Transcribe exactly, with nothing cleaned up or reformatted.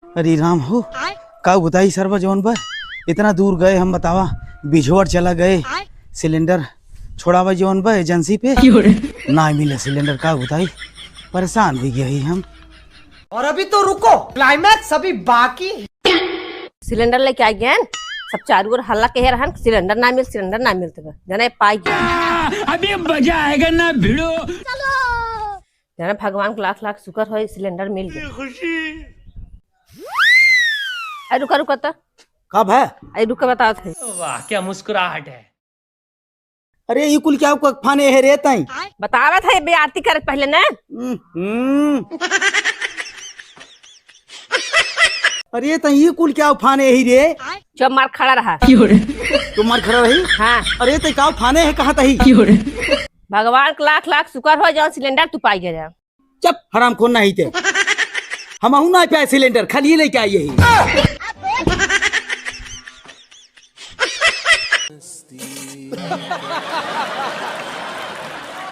अरे राम हो, का बताई सरवा जौन बा, इतना दूर गए हम बतावा, बिझवर चला गए, सिलेंडर छोड़ावा जौन बा एजेंसी पे, ना मिले सिलेंडर, का बताई, परेशान होइ गया ही हम। और अभी तो रुको, क्लाइमैक्स अभी बाकी है। सिलेंडर लेके आ गए, सब चारू ओर हल्ला कहे रहन, सिलेंडर ना मिल, सिलेंडर ना मिल, तब जने पाई गए। अभी मजा आएगा ना भिड़ो। जने भगवान के लाख लाख शुक्र हो, सिलेंडर मिल गए। अरे रुका, रुका तो। कब है? अरे रुका, बतावत है। वाह, क्या मुस्कुराहट है। अरे, ई कुल क्या को फाने है रे तई? बतावत है, बे आरती करे पहले ना। हम्म। अरे, तई ई कुल क्या फाने है रे? चुप मार खड़ा रहा। तू मार खड़ा रही? हाँ। अरे, तई का फाने है, कहाँ तही? भगवान के लाख लाख शुक्र हो, जौन सिलेंडर तू पाई गया। चुप, हरामखोर नहीं ते। हमहू ना पाए सिलेंडर, खाली लेके आई यही।